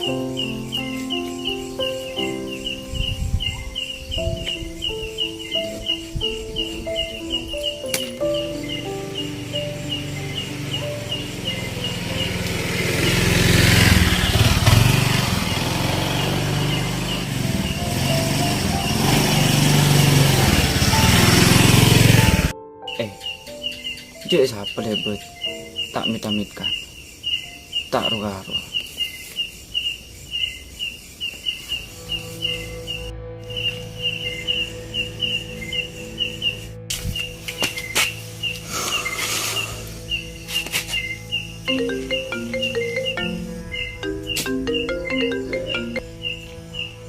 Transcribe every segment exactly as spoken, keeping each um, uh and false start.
Eh, cè' sapa lèbât? Ta' mit-amit, kan? Ta' ro-karo.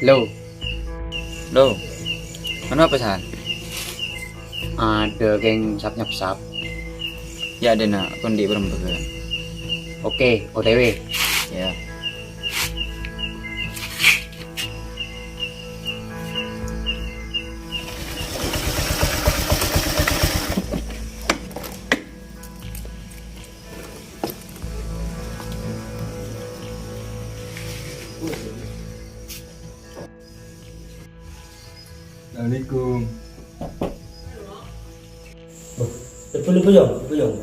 Lo. Lo. Mano apa, San? Adâ' kèng sap-nyapsap. Ya, adâ' na', kondi' bârâmpa. Oke, O T W. Ya. Assalamualaikum. Lebu, lebu, Jong, lebu, Jong.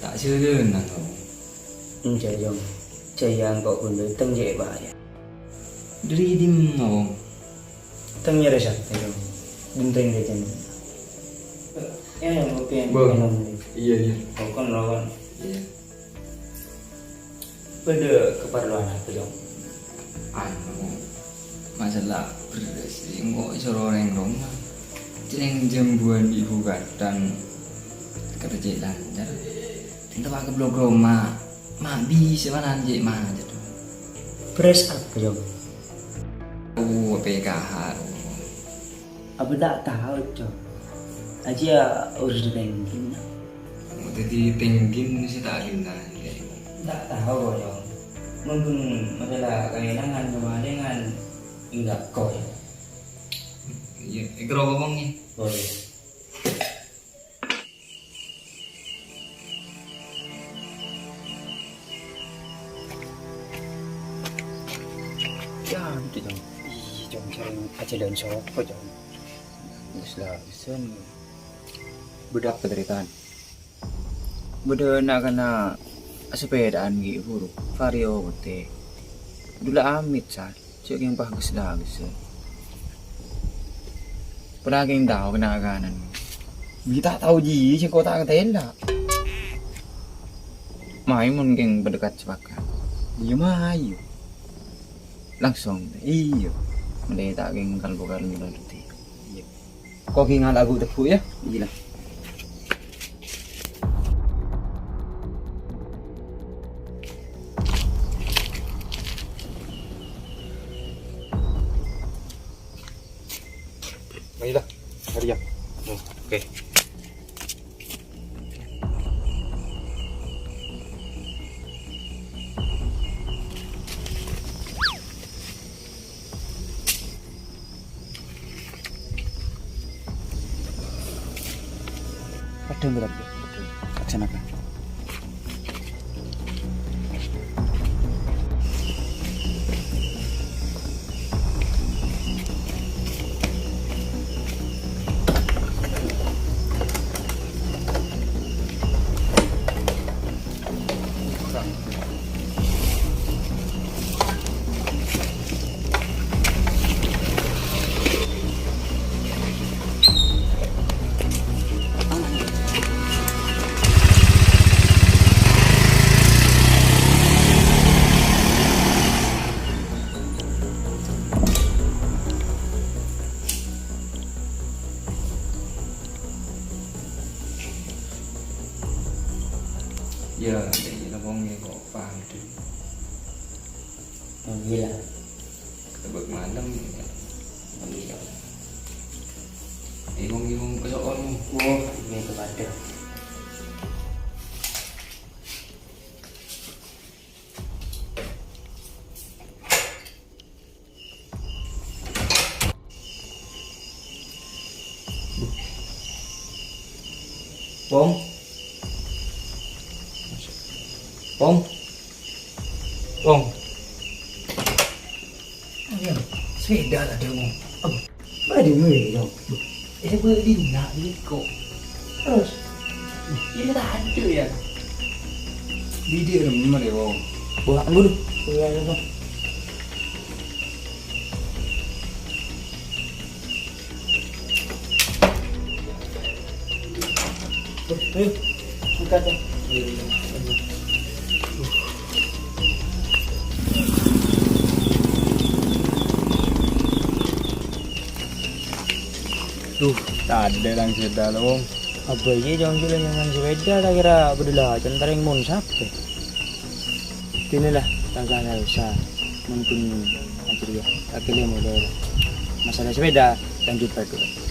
Ta' sèrana, Kong. Enjâ', Jong. Jâ' engko' ghun dâteng jâ' bâ'na. Dâri dimma, Kong? Tang nyarè sapa, Jong? Bhunten, Jong. Ya, Jong, kopi yang Bang. Minum. Iya, iya. Rokok, rokok. Iya. Bâdâ kaparlowan apa, Jong? Anu, masalah bherrâs, engko' èsoro orèng roma. Cèrèng jhâmbhuwân bi' bukadhân kata cè' lancar. Tènto pa' keblok roma. Ma' bisa manan cè' macet. Bherrâs apa, Jong? Oh, P K H. Apa ta' tao, Cong? Ajiyâ urus dâri tèngghi. Oh, dhâddhi tèngghi sè ta' kennal, ya. Ta' tao, Cong. Mon ghun masalah kaènangan, kamalèngan, enggak kok, ya. Iya, èkro ngomong, ya. Oh, iya. Ya, gitu, Cong. Iyâ, Cong, sareng ajhâlân sapa, Cong? Wis la, wis, Cong. Bâdâ apa, tarètan? Bâdâ na'-kana' sepèdaan ghi' buru, Vario potè. Dulâ amit, San. Cè' kèng pas ghâs-laghâs. Pola kèng tao kèna' kanan. Bi' ta' tao jiyâ sèngko' ta' katèla. Mayu mon kèng padhâkat sapakat. Iyâ mayu. Langsung. Iyâ. Mending ta' kèng kal-bokal mèlo dhâddhi. Iyâ. Ko' ghi' ngala' ghu' tebbhu', ya? Iyâ, la. Ayo, la. Mari, ya. Oh, oke. Padhâ, Bro. Laksanakan. Ya, ya, ya, wong ya kok paham tuh. Oh, iya. Tebak malam ya. Oh, iya. Eh, wong, wong, besok wong. Oh, iya, itu ada. Pong. Pong. Pong. Ayo, sepeda tadi, Pong. Aduh, bâḍâ, Pong. Eh, bâḍâ, nak, ini kok. Terus? Ini tak ada, ya. Bidi remmer, ya, Pong. Bawa dulu. Iya, iya, Pong. Ayo, angkat, ya. Duh, tadâ' lang sepeda, Long. Abâ' iyâ, jhung-jhulân nyaman sepeda, ta' kèra bâḍâ la, cèntarèng mon sapè. Dinella, ta' kala usa. Mon kun ajâriyâ, ta' kèlè model. Masalah sepeda, lanjut bâḍâ.